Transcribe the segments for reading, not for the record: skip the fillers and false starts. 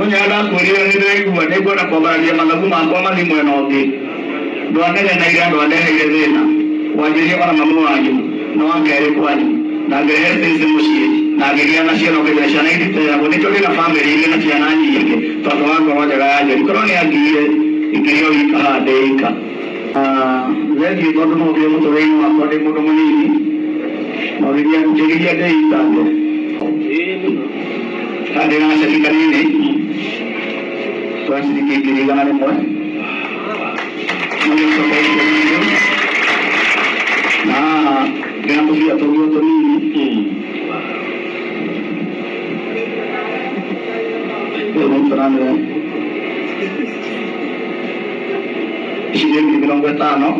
Mũthenya ũrĩa ndakwĩrire nĩ ndĩraigua nĩngwenda kwambararia mathagu makwa mathiĩ mwena ũngĩ. Ndwanegenaire ndwandeheire thĩna. Wanjĩrire ona mamu wanyu nĩ wa kerĩ kwanyu na ngĩrehe space mũciĩ na ngĩgĩa na ciana ũkĩnjĩra ciana ititeagwo. Nĩkĩo ndĩna famĩlĩ irĩ na ciana nyingĩ tondũ wa ngoro njega ya Njeri. Korwo nĩ angiire ingĩrĩ o wika haha ndĩ ika. Thengiũ tondũ no ũkire mũtũrĩre-inĩ wakwa ndĩ mũndũ mũnini na ũkĩngiria ndĩitange. Haha ndĩna gaceki kanini twa ciringi 100,000. Nĩgũcoka ikĩrĩ na haha ndĩna tũbia tũngĩ o tũnini. Rĩu nĩtũranĩre ici nĩ 50,000.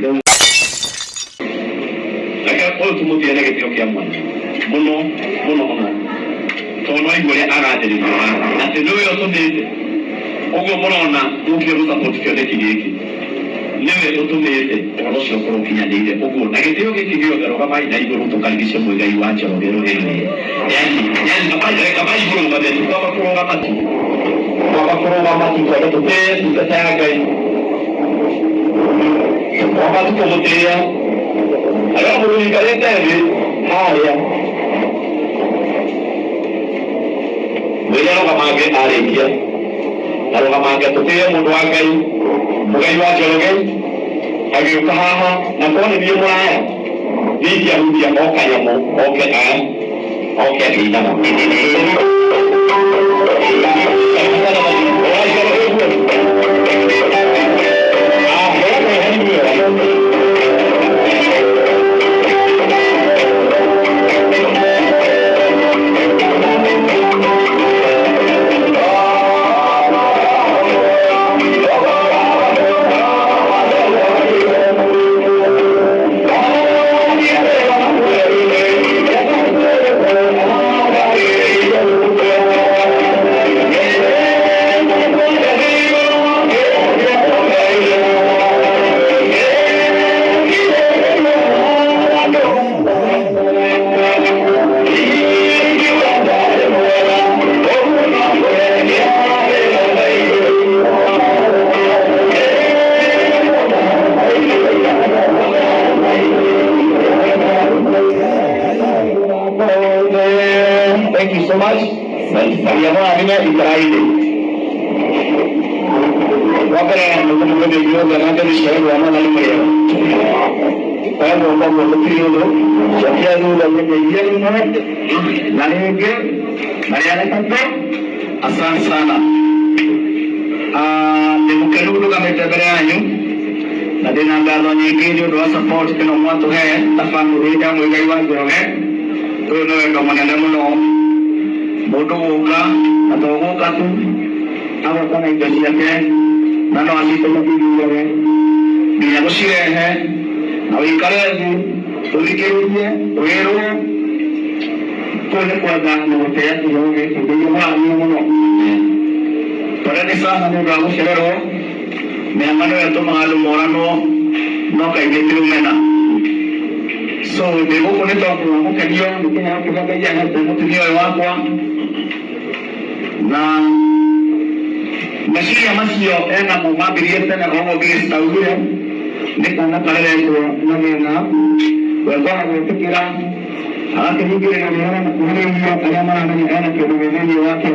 Rĩu Reke ũyũ tũmũtĩe na gĩtĩo kĩa mwanya mũno mũno mũno, tondũ no aigua ũrĩa agathĩrĩrio haha atĩ nĩwe ũtũmĩte ũguo mũrona mũkire gũ support kĩoneki gĩkĩ, nĩwe ũtũmĩte ũhoro ũcio ũkorwo ũkinyanĩire ũguo. Na gĩtĩo gĩkĩ gĩothe, rũgamai na igũrũ tũkarigice Mũigai wa Njoroge rũhĩrĩ. Yani yani kabai mũrũgame tu, kwamba kũrũgama tu, kwamba kũrũgama tu, twambe tũtĩe ndungata ya Ngai, kwamba tu kũmũtĩĩa arĩa mũndũ ũikarĩte thĩ harĩa mwĩre arũgamange arĩkia arũgamange tũtĩe mũndũ wa Ngai Mũgai wa Njoroge agĩũka haha na korwo nĩ niĩ mũraya nĩ ingĩahutia o kanyamũ oke a oke akĩinaga. Thank you so much. Ngai amũrathime ikaraine. Wa mbere nĩkũmũgeithia inyuothe na ngemi cia wendo wa Mwathani mũrĩega. Koguo koguo tũtirĩ ũndũ cokia thutha nĩngeithie rĩmwe na rĩngĩ na rĩa gatatũ. Asante sana. Ndĩ mũkenu ndũgamĩte mbere yanyu na ndĩna ngatho nyingĩ nĩ ũndũ wa support ĩno mwatũhe ta bamĩrĩ ya Mũigai wa Njoroge. Ũyũ nĩ wendo mũnene mũno mũndũ gũka na to gũka tu agoka na indo ciake na no acitũme ithiage nginya gũcirehe na ũikare thĩ ũthikĩrĩrie wĩrwo kũu nĩ kwenda na gũtĩa kĩheo gĩkĩ. Ngai amũrathime mũno. Poleni sana nĩ ũndũ wa gũcererwo. Mĩhaka nĩyo ĩtũmaga andũ moranwo no kaingĩ ti rũmena. So ndĩ gũkũ nĩ tondũ wa gũkenio nĩ kĩheo kĩrĩa Ngai ahete mũtumia ũyũ wakwa na meciria macio enamo mambirie tene oguo Grace augire nĩ kana kareretwo na thĩna we kwaga gwĩtĩkĩra agakĩhingĩrĩria mĩhera na kuhĩrĩria arĩa maramenya ena kĩndũ gĩ thĩinĩ wake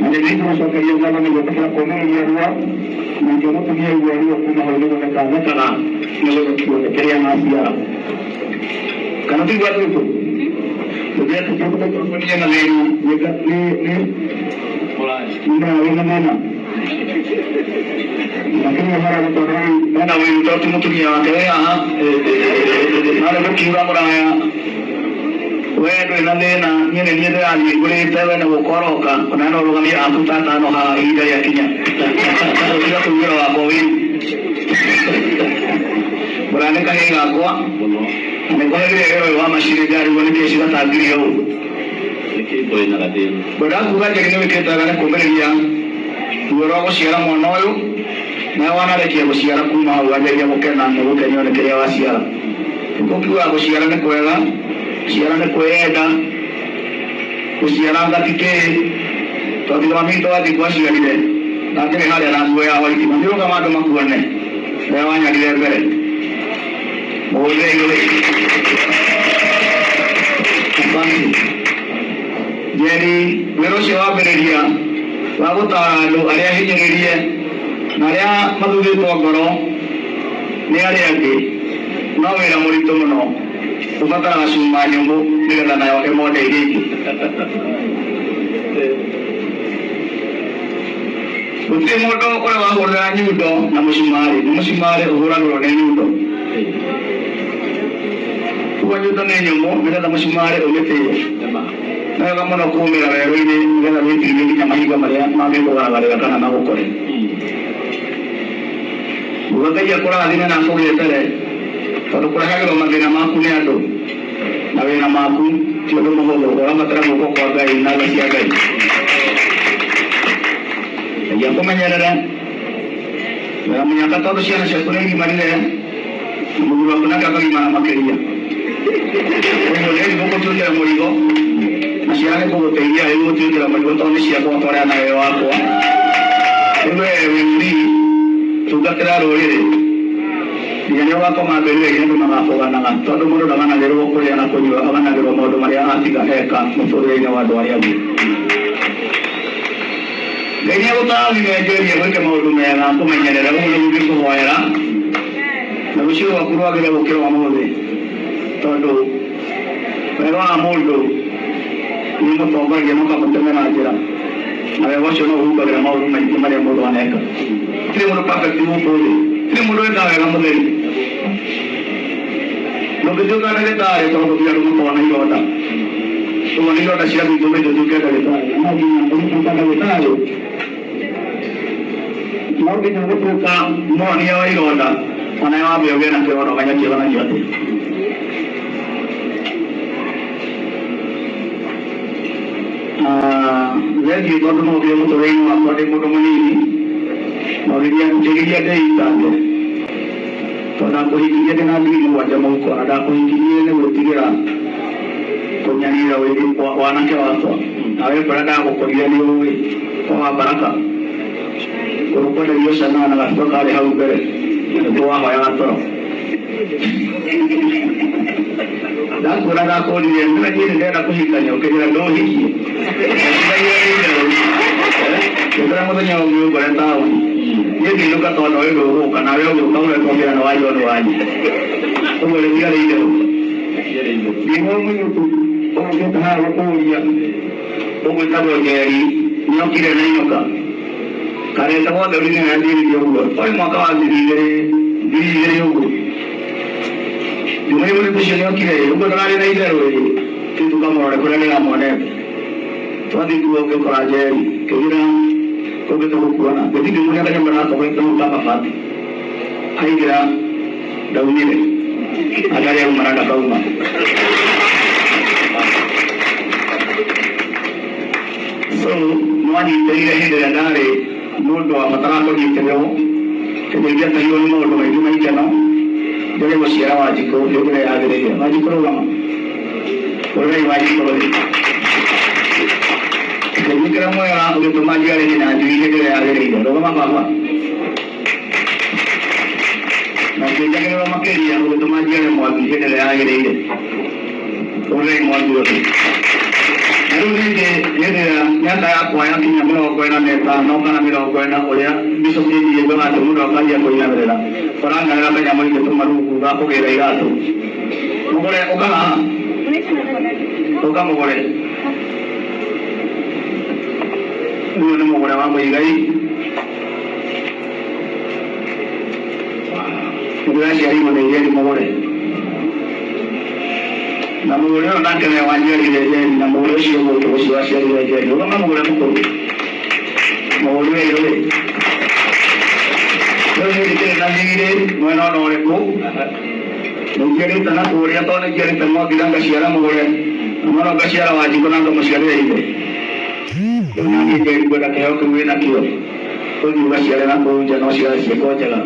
na nĩ nĩtũgũcokeria ngatho nĩ gwĩtĩkĩra kũmĩrĩria ruo nake mũtumia aigua ruo kuma hau nĩ gũtheka thekaga nĩ gũthekio nĩ kĩrĩa maciara kana tiguo tutu tũthiĩ na thĩna nĩ wĩna thĩna lakini ũhoro nĩ tondũ rĩu ena wĩru to ti mũtumia wake wĩ haha no nĩ gũkiuga mũraya we ndũrĩ na thĩna niĩ nĩ niĩ ndĩrathiĩ ngũrĩte we nĩ gũka ũroka ona no ũrũgamie aku ta atano haha ihinda rĩakinya tiga kũiguĩra wakwa wĩru mũraya nĩ kahĩĩ gakwa na nĩ kũhegire wĩra ũyũ wa macini ndĩrarigwo nĩkĩĩ cigatangire ũũ. Nĩkĩ ũrĩ na gathĩna? Ngwendaga kuga Njeri nĩ wĩkĩte wega nĩ kũmĩrĩria ruo rwa gũciara mwana ũyũ nawe wanarĩkia gũciara kuma hau wanjĩrĩria gũkena nĩ gũkenio nĩ kĩrĩa waciara. Nĩkĩo kiugaga gũciara nĩ kwega, gũciara nĩ kwĩyenda, gũciara anga ti kĩĩ. Tondũ tiga mami witũ Wanjikũ aciarire na ngĩrĩ harĩa na nguo ya white, mami rũgama andũ makuone ũrĩa wanyarire mbere. Mũhũrĩre igũrũ. Asante. Njeri, wĩra ũcio wambĩrĩria wa gũtara andũ arĩa hinyĩrĩrie na arĩa mathuthĩtwo ngoro nĩ arĩa angĩ no wĩra mũritũ mũno, ũbataraga cuma nyũmũ nĩgetha nayo ĩmonde iria ingĩ. Gũtirĩ mũndũ ũrĩa wahũrĩra nyundo na mũcumarĩ, nĩ mũcumarĩ ũhũragĩrwo nĩ nyundo. Koguo nyundo nĩ nyũmũ nĩgetha mũcumarĩ ũmĩtĩe. Nĩ wega mũno kũũmĩra werũ-inĩ nĩgetha wĩtirie nginya mahinga marĩa mangĩkũgaragarĩra kana magũkore. Uga Ngai akũrathime na akũgĩe mbere, tondũ kũrehagĩrwo mathĩna maku nĩ andũ na wĩra maku ti ũndũ mũhũthũ, ũrabatara guoko kwa Ngai na tha cia Ngai. Ngai akũmenyerere wĩra mũnyaka, tondũ ciana ciaku nĩ igimarire na mũthuri waku nake akagimara makĩria. Koguo nĩ gũgũtuĩkĩra mũrigo na ciana nĩ kũgũteithia rĩu gũtuĩkĩra mũrigo, tondũ nĩ ciakwa twarĩa na wĩ wakwa. Rĩu we wĩ free, tungatĩra rũrĩrĩ nginya nĩ ũgakoma mbĩrĩra-inĩ andũ magakũganaga, tondũ mũndũ ndaganagĩrwo kũrĩa na kũnyua, aganagĩrwo maũndũ marĩa atiga eka mũtũrĩre-inĩ wa andũ arĩa angĩ. Ngai nĩ agũtarathime Njeri, agwĩke maũndũ mega, akũmenyerere, ũguo nĩguo ingĩkũhoera, na rũciũ rwaku rwagĩre gũkĩra ũmũthĩ, tondũ wega wa mũndũ nĩ ũmũtongoragia na ũkamũtemera njĩra, na wega ũcio no ũhumbagĩra maũndũ maingĩ marĩa mũndũ aneka. Gũtirĩ mũndũ perfect gũkũ thĩ, gũtirĩ mũndũ wĩkaga wega mũtheri. Ndũngĩtuĩka ndagĩtarĩ tondũ gũtirĩ andũ makoragwo na ironda. Ũguo nĩ ironda ciaku itũmĩte ũtuĩke ndagĩtarĩ. No nginya ũgĩtuĩka ndagĩtarĩ, no nginya gũtuĩka mũhonia wa ironda, ona wambe ũgĩe na kĩronda ũmenye kĩhonagio atĩa. Thengiũ tondũ no ũgĩe mũtũrĩre-inĩ wakwa ndĩ mũndũ mũnini, na ũkĩgeria ndĩitange, tondũ ndakũhikirie ndĩ na ngiri 7 mũhuko, na ndakũhikirie nĩ gwĩtigĩra kũnyarira wanake wakwa. Nawe kũrĩa ndagũkorire nĩ ũĩ kwa wa Baraka, kũrĩa kwendagio cana na gatua karĩ hau mbere, nĩkuo wahoyaga toro. Ndakwĩra ndakũririe nĩwe niĩ nĩ ndĩrenda kũhikania, ũkĩnjĩra ndũhikie. Ngĩkora mũthenya ũngĩ ũngore taũni, niĩ ngĩinũka tondũ ũyũ ndũgũka, nawe ũgĩũka ũretwo wĩra nĩ wanjia ũndũ wanyu. Ũguo rĩtiarĩ itherũ. Ngiuga mũirĩtu ũgũkĩte haha gũkũũria ũgwĩtagwo Njeri nĩokire na inũka kareta gothe ũrĩ nĩ ũguo ũrĩ mwaka wa 2000 ũguo ndimũrĩ mũirĩtu ũcio nĩokire ũguo ndararĩ na itherũ ĩ titukamũrore kũrĩa ndĩramuonete. Twathiĩ kuo ngĩkora Njeri ngĩgira kũngĩ tũgũkuona ngĩthiĩ ngĩmuonia kanyũmba gakomete hau ka mabati, aingĩra ndaumire atarĩ auma na ndakauma. So nĩwanyitĩrĩire hĩndĩ ĩrĩa ndarĩ mũndũ wabataraga kũnyitĩrĩrwo, hĩndĩ ĩrĩa ingĩatahirwo nĩ maũndũ maingĩ ma ikeno, njage gũciara Wanjikũ hĩndĩ ĩrĩa yagĩrĩire. Wanjikũ rũgama, ũrĩrai Wanjikũ rũrĩ ũkĩnjĩkĩra mwega, ũgĩtũma njiare Kĩnyanjui hĩndĩ ĩrĩa yagĩrĩire. Rũgama baba, na ũkĩnjagĩrĩrwo makĩria, ũgĩtũma njiare Mwangi hĩndĩ ĩrĩa yagĩrĩire. Ũrĩrai Mwangi ũrĩ. Na rĩu ningĩ hĩndĩ ĩrĩa mĩaka yakwa yakinya 45 kana 40, ũrĩa mbica ciĩgiĩ atĩ mũndũ akanjia kũinamĩrĩra, ũrang'arĩra kanyamũ ingĩtũma rungu ga kũgĩra iratũ. Mũgũre ũka haha, ũka mũgũre. Ũyũ nĩ mũgũre wa Mũigai. Nĩndĩraciarirwo nĩ Njeri mũgũre. Na mũgũre ũyũ nake nĩwe wanjiarire Njeri, na mũgũre ũcio mũndũ ũcio waciarire Njeri. Rũgama mũgũre mũkũrũ. Mũgũre ũyũ rĩ. Rĩu niĩ ndikĩrĩ na thiirĩ mwena ona ũrĩkũ. Nĩnjiarĩte na kũrĩa tondũ nĩnjiarĩte Mwangi na ngaciara mũgũre, na mwana ngaciara Wanjikũ na ngamũciarĩra ithe. Rĩu naniĩ Njeri ngwenda kĩheo kĩu wĩnakĩo ũthiĩ ũgaciare na kũu nja, na ũciare ciĩko njega,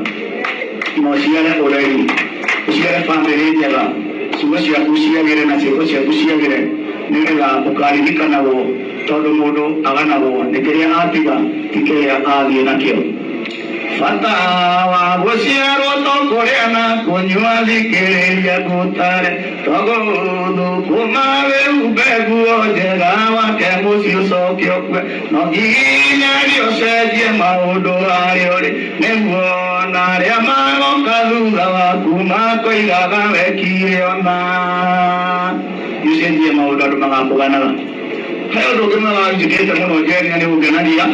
na ũciare ũreri, ũciare bamĩrĩ njega, ciugo ciaku ciagĩre na ciĩko ciaku ciagĩre, Nĩgetha ũkaririkanagwo tondũ mũndũ aganagwo nĩ kĩrĩa atiga ti kĩrĩa athiĩ nakĩo. Bata wa gũciarwo to kũrĩa na kũnyua thikĩrĩria ngũtare to gũthũkũma wĩhumbe nguo njega wake mũciĩ ũcoke ũkue no nginya ũcenjie maũndũ harĩa ũrĩ nĩguo na arĩa magoka thutha waku makoigaga wekire ona ũcenjie maũndũ andũ magakũganaga. He ũndũ ũngĩ mwega njĩkĩte mũno Njeri na nĩ ũngenagia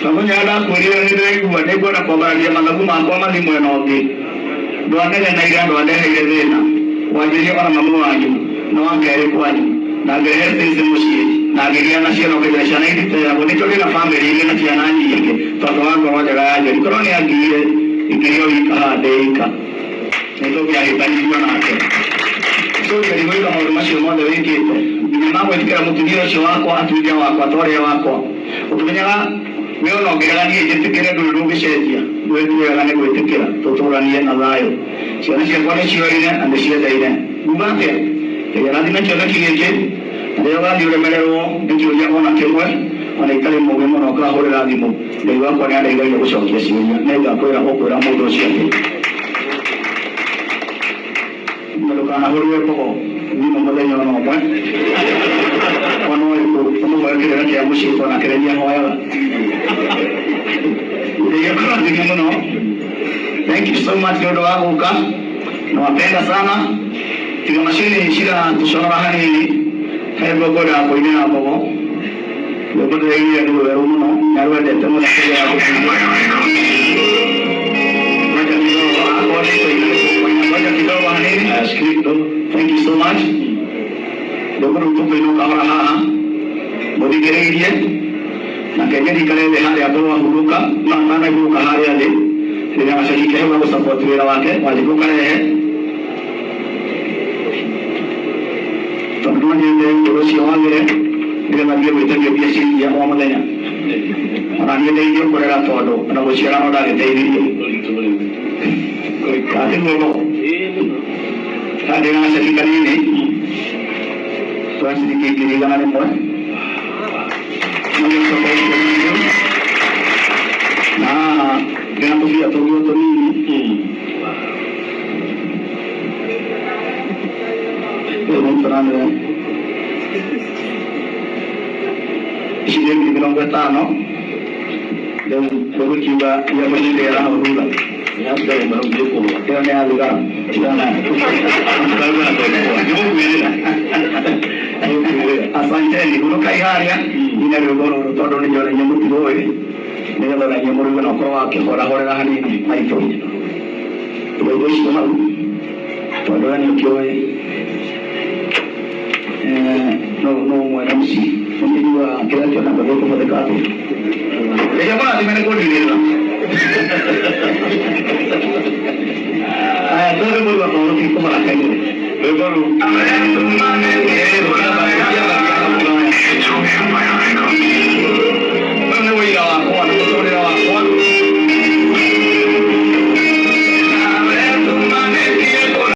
tondũ nya ndakwĩrire nĩ ndĩraigua nĩngwenda kwambararia mathagu makwa mathiĩ mwena ũngĩ. Ndwanegenaire ndwandeheire thĩna wanjĩrie ona mamu wanyu na wa kerĩ kwanyu na ngĩrehe space mũciĩ na ngĩgĩa na ciana ũkĩgira ciana ititeagwo nĩkĩo ndĩna bamĩrĩ ingĩ na ciana nyingĩ tondũ wa ngoro njega ya Njeri. Korwo nĩ angiire ingĩrĩ o ika haha ndĩ ika nĩ tũngĩahĩtanirio nake. So Njeri gwĩka maũndũ macio mothe wĩkĩte nginya ma gwĩtĩkĩra mũtumia ũcio wakwa atuĩke wakwa ta ũrĩa wakwa ũkĩmenyaga we ona ũngĩrega niĩ njĩtĩkĩre ndũrĩ ndũngĩcenjia wĩtuĩraga nĩ gwĩtĩkĩra tũtũranie na thayũ. Ciana ciakwa nĩ cioire na nĩ ciendaire. Nguga atĩa? Ngai arathime kĩoneki gĩkĩ na rĩrĩa ũgathiĩ ũremererwo nĩ kĩũria ona kĩmwe ona itarĩ mũũgĩ mũno ũkahũrĩra thimũ Ngai wakwa nĩ andeithagia gũcokia ciũria nĩ ngakwĩra ũkwĩra mũndũ ũcio atĩ na ndũkanahũrĩre mbogo thimũ mũthenya ona ũmwe ona ũrĩkũ ũmũhoe kĩrĩra kĩa mũciĩ ona kĩrĩa nĩahoyaga. Ngai akũrathime mũno. Thank you so much nĩ ũndũ wa gũka. Nawapenda sana. Tiga macini ciratucorora hanini he rwĩmbo ngwendaga kũinĩra mbogo rwĩmbo ndĩraiguire nĩ rwerũ mũno na rwendete mũno kĩrĩa Ngoja kidogo, akorwo nĩ kũina nĩ kũina. Ngoja kidogo hanini. Thank you so much. Rwĩmbo rũu tũkũina kahora haha mũthikĩrĩirie na Kenya ikare thĩ harĩa ngorwo ahurũka no atanahurũka harĩa thĩ rĩrĩa gaceki kehau ga gũsupport wĩra wake wanjikũ karehe tondũ no nyende ũndũ ũcio wagĩre nĩgetha thiĩ gwĩtagio mbia cia iria o mũthenya ona niĩ ndeithio kũrera tondũ ona gũciara no ndagĩteithirie gatiguo mbogo haha ndĩna gaceki kanini twa ciringi 100,000 na haha ndĩna tũbia tũngĩ o tũnini ici nĩ 50,000 rĩu ũgũkiuga iria mũcindĩra hau thutha ĩyo nĩ ya thigara asanteni hurũkai harĩa ine rwĩmbo rũrũ tondũ nĩ njona inyuĩ mũtirũĩ nĩgetha ona inyuĩ mũrũge na ũkorwo wakĩhorahorera hanini maitũ iga indo icio hau tondũ we nĩ ũkĩũĩ no mwene mũciĩ nĩkĩiguaga kĩrĩa kĩonagwo gĩkũhũthĩka atĩa rĩrĩa mũrathime nĩ kũndirĩra aya tondũ mũrũ wakwa rũtikũhora kairĩ rwĩmbo rũu